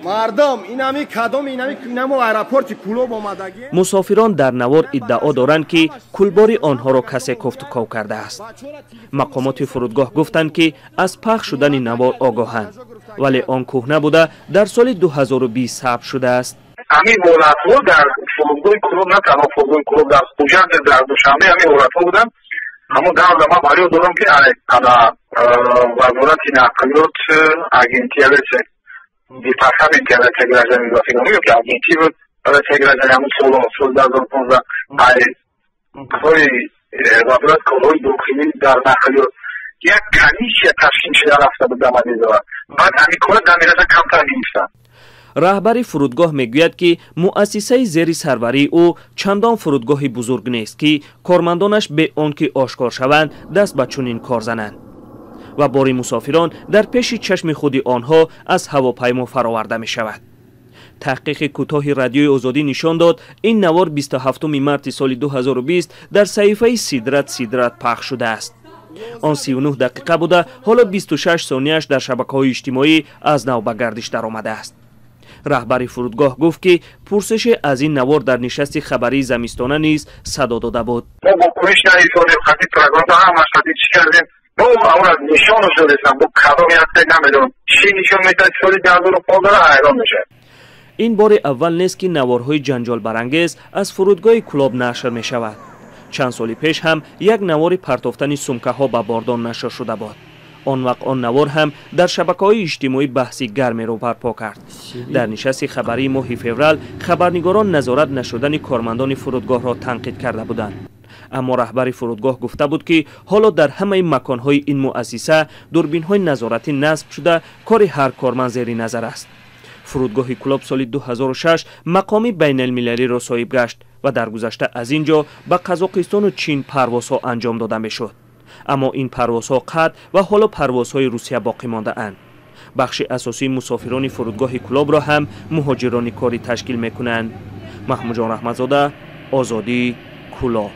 Мардум, инами кадом, инами инамо аэропорти Кулоб омадагӣ. Мусофирон дар навор иддао доранд, ки кулбори онҳоро касе кофтуков кардааст. Мақомоти фурудгоҳ гуфтанд, ки аз пахш шудани навор огоҳанд, вале он кӯҳна буда, дар соли 2020 сабт шудааст. Ҳамин ҳолатҳо дар фурудгоҳи Кулоб, на танҳо фурудгоҳи Кулоб, дар Хуҷанд, дар Душанбе ҳамин ҳолатҳо буданд. Ҳамон давра ман барёд дорам, ки Вазорати нақлиёт, агентия, департаменти авиатсияи гражданӣ ё ки агентӣ буд авиатсияи гражданӣ, ҳамон соло, соли 2015, ҳои Вазорати корҳои дохилӣ дар нақлиёт як комиссия ташкил шуда рафта буд Дамадезова. Баъд ҳамин кора дамираса камтар гирифтанд. Раҳбари фурудгоҳ мегӯяд, ки муассисаи зери сарварии ӯ чандон фурудгоҳи бузург нест, ки кормандонаш бе он ки ошкор шаванд, даст ба чунин кор зананд ва бори мусофирон дар пеши чашми худи онҳо аз ҳавопаймо фароварда мешавад. Таҳқиқи кӯтоҳи Радиои Озодӣ нишон дод, ин навор 27 марти соли 2020 дар саҳифаи Сидрат Сидрат пахш шудааст. Он 39 дақиқа буда, ҳоло 26 сонияш дар шабакаҳои иҷтимоӣ аз нав ба гардиш даромадааст. Раҳбари фурудгоҳ гуфт, ки пурсише аз ин навор дар нишасти хабарии замистона низ садо дода буд. Мо вокуниш нарисонем, хати программа ҳамаш хати чӣ кардем, мо авра нишонаш додестам, бо кадоми ҳасте намедонам, чӣ нишон медиҳад, соли 2015 ҳайрон мешавад. Ин бори аввал нест, ки наворҳои ҷанҷолбарангез аз фурудгоҳи Кулоб нашр мешавад. Чанд соли пеш ҳам як навори партофтани сумкаҳо ба бордон нашр шуда буд. Он вақт он навор ҳам дар шабакаҳои иҷтимоӣ баҳси гармеро барпо кард. Дар нишасти хабарии моҳи феврал хабарнигорон назорат нашудани кормандони фурудгоҳро танқид карда буданд, аммо раҳбари фурудгоҳ гуфта буд, ки ҳоло дар ҳамаи маконҳои ин муассиса дурбинҳои назоратӣ насб шуда, кори ҳар корманд зери назар аст. Фурудгоҳи Кулоб соли 2006 мақоми байналмилалиро соҳиб гашт ва дар гузашта аз ин ҷо ба Қазоқистону Чин парвозҳо анҷом дода мешуд, аммо ин парвозҳо қатъ ва ҳоло парвозҳои Русия боқӣ мондаанд. Бахши асосии мусофирони фурудгоҳи Кулобро ҳам муҳоҷирони корӣ ташкил мекунанд. Маҳмудҷон Раҳматзода, Озодӣ, Кулоб.